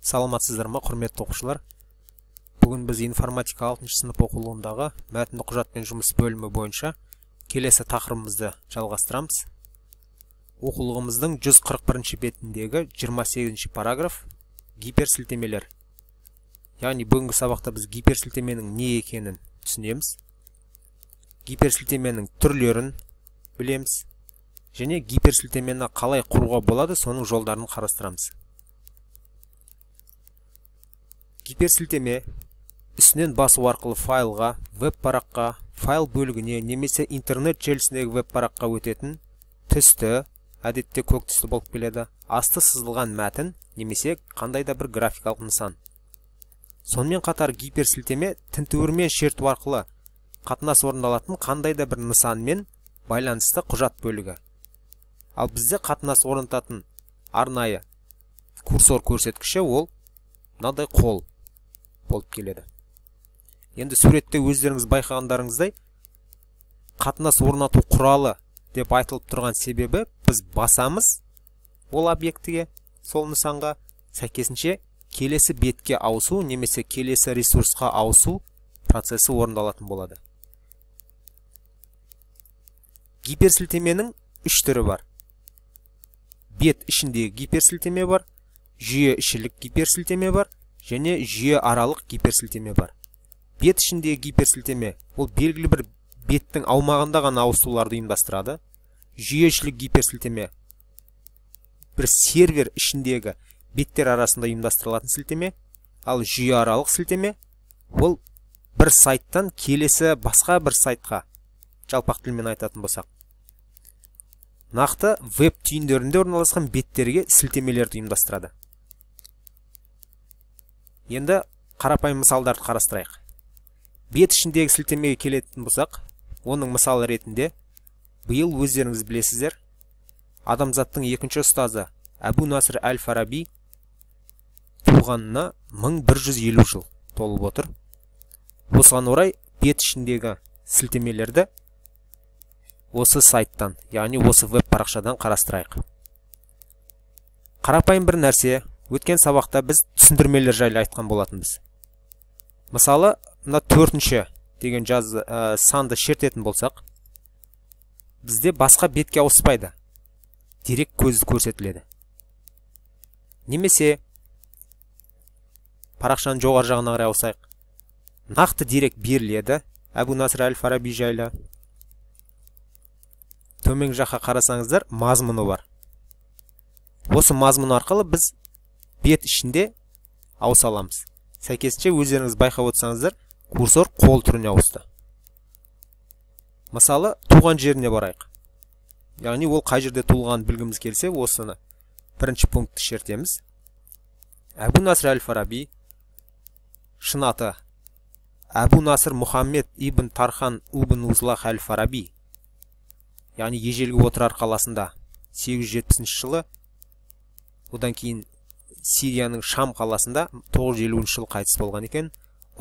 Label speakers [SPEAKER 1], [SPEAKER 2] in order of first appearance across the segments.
[SPEAKER 1] Саламатсыздар ма, құрметті оқушылар? Бүгін біз информатика 6 сынып оқулығындағы мәтінді құжатпен жұмыс бөлімі бойынша келесі тақырыбымызды жалғастырамыз. Оқулығымыздың 141 бетіндегі 28 параграф гиперсілтемелер. Яғни бүгінгі сабақта біз гиперсілтеменің не екенін түсінеміз, гиперсілтеменің түрлерін білеміз және гиперсілтемені қалай құруға болады, соның жолдарын қарастырамыз. Гиперсілтеме үстінен басу арқылы файлға, веб-параққа, файл бөлігіне немесе интернет желісіндегі веб-параққа өтетін түсті, әдетте көк түсті болып келеді, асты сызылған мәтін немесе қандай да бір графикалық нысан. Сонымен қатар гиперсілтеме тінтуірмен шерту арқылы қатынас орындалатын қандай да бір нысанмен байланысты құжат бөлігі. Ал бізде қатынас орнататын арнайы курсор көрсеткіші ол мынадай қол болып келеді. Енді суретте өздеріңіз байқағандарыңыздай қатынас орнату құралы деп айтылып тұрған себебі біз басамыз ол объектіге, сол нысанға, сәйкесінше келесі бетке ауысу немесе келесі ресурсқа ауысу процесі орындалатын болады. Гиперсілтеменің үш түрі бар. Бет ішіндегі гиперсілтеме бар, жүйе ішілік гиперсілтеме бар және жүйе аралық гиперсілтеме бар. Бет ішіндегі гиперсілтеме ол белгілі бір беттің аумағында ғана ауысуларды ұйымдастырады. Жүйе ішілік гиперсілтеме бір сервер ішіндегі беттер арасында ұйымдастырылатын сілтеме, ал жүйе аралық сілтеме ол бір сайттан келесі басқа бір сайтқа, жалпақ тілмен айтатын болсақ, нақты веб түйіндерінде орналасқан беттерге сілтемелерді ұйымдастырады. Енді қарапайым мысалдарды қарастырайық. Бет ішіндегі сілтемеге келетін болсақ, оның мысалы ретінде биыл өздеріңіз білесіздер, адамзаттың екінші ұстазы Әбу Насыр әл-Фараби туғанына 1150 жыл толып отыр. Осыған орай бет ішіндегі сілтемелерді осы сайттан, яғни осы веб парақшадан қарастырайық. Қарапайым бір нәрсе, өткен сабақта біз түсіндірмелер жайлы айтқан болатынбыз. Мысалы, мына 4-ші деген санды шертетін болсақ, бізде басқа бетке ауыспайды, дерек көзі көрсетіледі. Немесе парақшаның жоғары жағына қарай ауысайық. Нақты дерек беріледі Әбу Насыр әл-Фараби жайлы. Төменгі жаққа қарасаңыздар, мазмұны бар. Осы мазмұн арқылы біз бет ішінде ауыса аламыз. Сәйкесінше өздеріңіз байқап отырсаңыздар, курсор қол түріне ауысты. Мысалы, туған жеріне барайық. Яғни ол қай жерде туылғанын білгіміз келсе, осыны бірінші пунктті шертеміз. Әбу Насыр әл-Фараби, шын аты Әбу Насыр Мұхаммед ибн Тархан ибн Узлах әл-Фараби, яғни ежелгі Отырар қаласында 870 жылы, одан кейін Сирияның Шам қаласында 950 жылы қайтыс болған екен.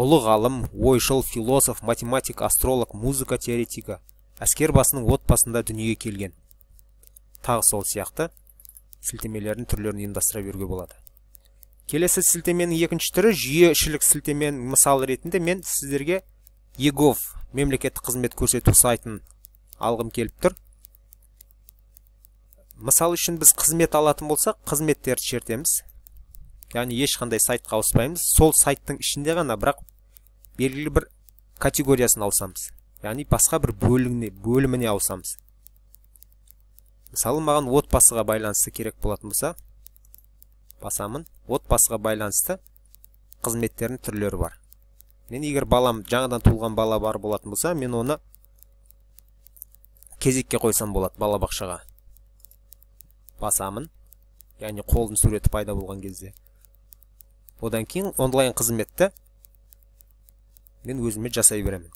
[SPEAKER 1] Ұлы ғалым, ойшыл, философ, математик, астролог, музыка теоретигі, әскер басының отбасында дүниеге келген. Тағы сол сияқты сілтемелердің түрлерін ұйымдастыра беруге болады. Келесі сілтеменің екінші түрі жүйе ішілік сілтеменің мысалы ретінде мен сіздерге eGov мемлекеттік қызмет көрсету сайтын алғым келіп тұр. Мысал үшін біз қызмет алатын болсақ, қызметтерді шертеміз. Яғни ешқандай сайтқа ауыспаймыз. Сол сайттың ішінде ғана, бірақ белгілі бір категориясын ауысамыз. Яғни басқа бір бөліміне ауысамыз. Мысалы, маған отбасыға байланысты керек болатын болса, басамын. Отбасыға байланысты қызметтердің түрлері бар. Мен егер балам, жаңадан туылған бала бар болатын болса, мен оны кезекке қойсам болады балабақшаға. Басамын, яғни қолдың суреті пайда болған кезде. Одан кейін онлайн қызметті мен өзіме жасай беремін.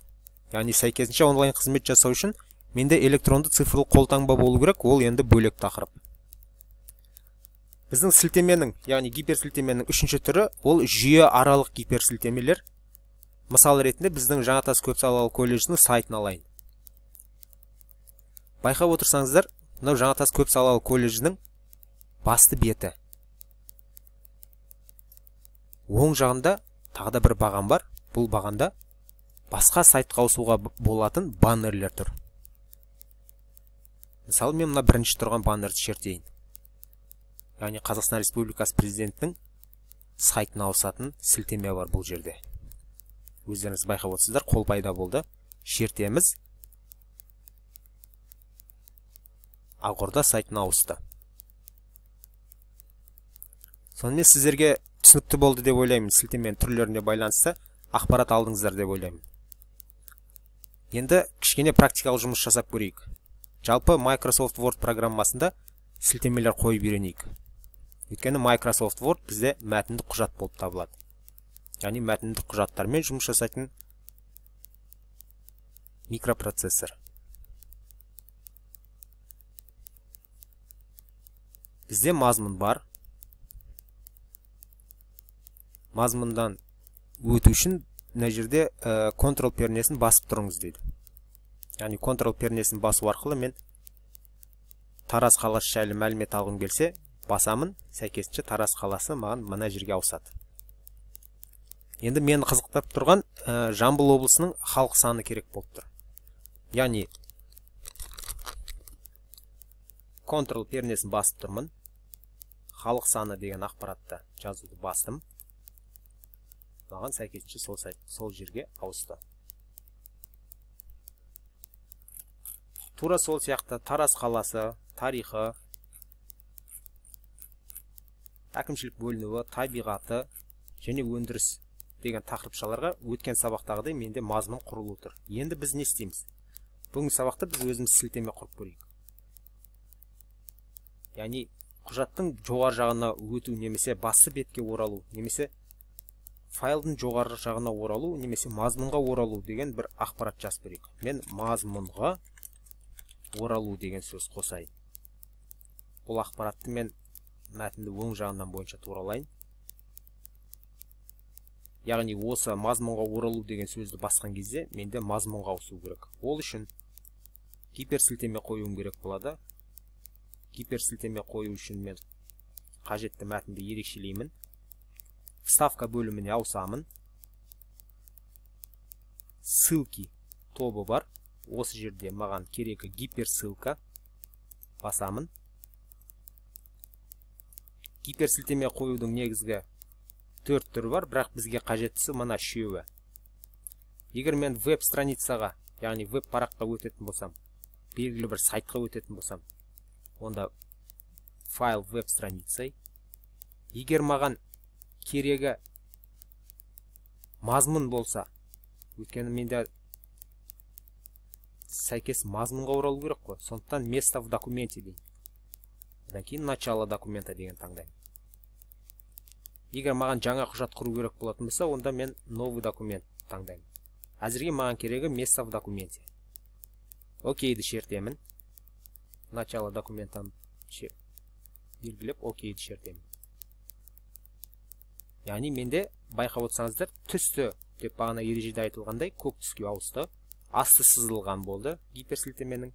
[SPEAKER 1] Яғни сәйкесінше онлайн қызмет жасау үшін менде электронды цифрлы қолтаңба болу керек, ол енді бөлек тақырып. Біздің сілтеменің, яғни гиперсілтеменің үшінші түрі ол жүйе аралық гиперсілтемелер. Мысал ретінде біздің Жаңатас көпсалалы колледжінің сайтын алайын. Байқап отырсаңыздар, мынау Жаңатас көпсалалы колледжінің басты беті. Оң жағында тағы да бір баған бар. Бұл бағанда басқа сайтқа ауысуға болатын баннерлер тұр. Мысалы, мен мына бірінші тұрған баннерді шертейін. Яғни Қазақстан Республикасы президентінің сайтына ауысатын сілтеме бар бұл жерде. Өздеріңіз байқап отырсыздар, қол пайда болды. Шертеміз. Ақорда сайтына ауысты. Сонымен сіздерге түсінікті болды деп ойлаймын. Сілтеменің түрлеріне байланысты ақпарат алдыңыздар деп ойлаймын. Енді кішкене практикалық жұмыс жасап көрейік. Жалпы Microsoft Word программасында сілтемелер қойып үйренейік. Өйткені Microsoft Word бізде мәтіндік құжат болып табылады. Яғни мәтіндік құжаттармен жұмыс жасайтын микропроцессор. Бізде мазмұн бар. Мазмұндан өту үшін мына жерде Ctrl пернесін басып тұрыңыз дейді. Яғни Ctrl пернесін басу арқылы мен Тараз қаласы жайлы мәлімет алғым келсе, басамын, сәйкесінше Тараз қаласы маған мына жерге ауысады. Енді мені қызықтап тұрған Жамбыл облысының халық саны керек болып тұр. Яғни Ctrl пернесін басып тұрмын. Халық саны деген ақпаратты жазуды бастым. Маған сәйкесінше сол жерге ауысты. Тура сол сияқты Тараз қаласы, тарихы, әкімшілік бөлінуі, табиғаты және өндіріс деген тақырыпшаларға өткен сабақтағыдай менде мазмұн құрылу тұр. Енді біз не істейміз? Бүгінгі сабақта біз өзіміз сілтеме құрып көрейік. Яғни құжаттың жоғары жағына өту немесе басты бетке оралу, немесе файлдың жоғары жағына оралу, немесе мазмұнға оралу деген бір ақпарат жазып көрейік. Мен мазмұнға оралу деген сөз қосайын. Бұл ақпаратты мен мәтінді оң жағынан бойынша туралайын. Яғни осы мазмұнға оралу деген сөзді басқан кезде менде мазмұнға ауысу керек. Ол үшін гиперсілтеме қоюым керек болады. Гиперсілтеме қою үшін мен қажетті мәтінді ерекшелеймін. Вставка бөліміне ауысамын. Ссылки тобы бар. Осы жерде маған керегі гиперссылка, басамын. Гиперсілтеме қоюдың негізгі 4 түрі бар, бірақ бізге қажеттісі мына үшеуі. Егер мен веб страницаға, яғни веб параққа өтетін болсам, белгілі бір сайтқа өтетін болсам, онда файл веб страницей. Егер маған керегі мазмұн болса, өйткені менде сәйкес мазмұнға оралу керек қой, сондықтан место в документе деймін. Одан кейін начало документа деген таңдаймын. Егер маған жаңа құжат құру керек болатын болса, онда мен новый документ таңдаймын. Әзірге маған керегі место в документе. Окейді шертемін. Начало документаны белгілеп окейді шертемін. Яғни менде байқап отырсаңыздар, түсті деп бағана ережеде айтылғандай көк түске ауысты. Асты сызылған болды гиперсілтеменің.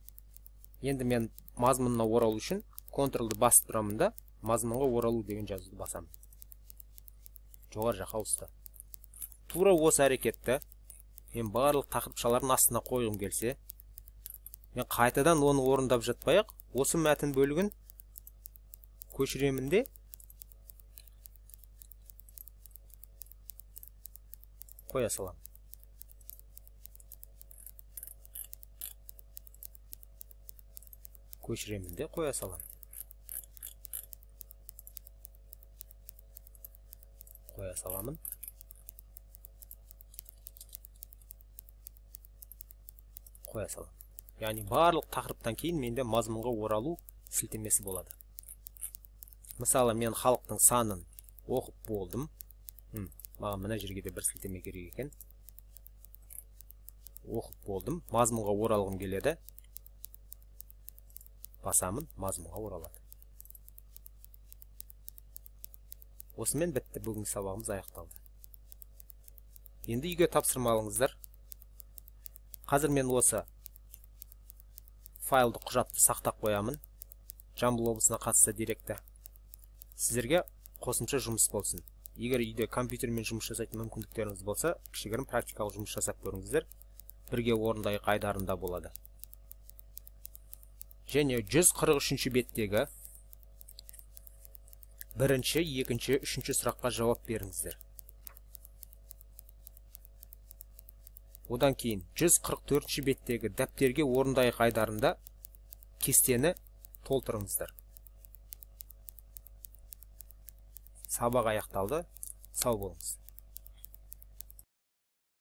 [SPEAKER 1] Енді мен мазмұнына оралу үшін Ctrl-ды басып тұрамын да, мазмұнға оралу деген жазуды басамын. Жоғары жаққа ауысты. Тура осы әрекетті мен барлық тақырыпшалардың астына қойғым келсе, мен қайтадан оны орындап жатпай-ақ, осы мәтін бөлігін көшіремін де қоя саламын. Көшіремін де қоя саламын. Қоя саламын. Қоя саламын. Яғни барлық тақырыптан кейін менде мазмұнға оралу сілтемесі болады. Мысалы, мен халықтың санын оқып болдым. Маған мына жерге де бір сілтеме керек екен. Оқып болдым. Мазмұнға оралғым келеді. Басамын, мазмұнға оралады. Осымен бітті, бүгінгі сабағымыз аяқталды. Енді үйге тапсырма алыңыздар. Қазір мен осы файлды, құжатты сақтап қоямын. Жамбыл облысына қатысты деректі. Сіздерге қосымша жұмыс болсын. Егер үйде компьютермен жұмыс жасайтын мүмкіндіктеріңіз болса, кішігірім практикалық жұмыс жасап көріңіздер. Бірге орындайық айдарында болады. Және 143-ші беттегі бірінші, екінші, үшінші сұраққа жауап беріңіздер. Одан кейін 144-ші беттегі дәптерге орындайық айдарында кестені толтырыңыздар. Сабақ аяқталды. Сау болыңыз.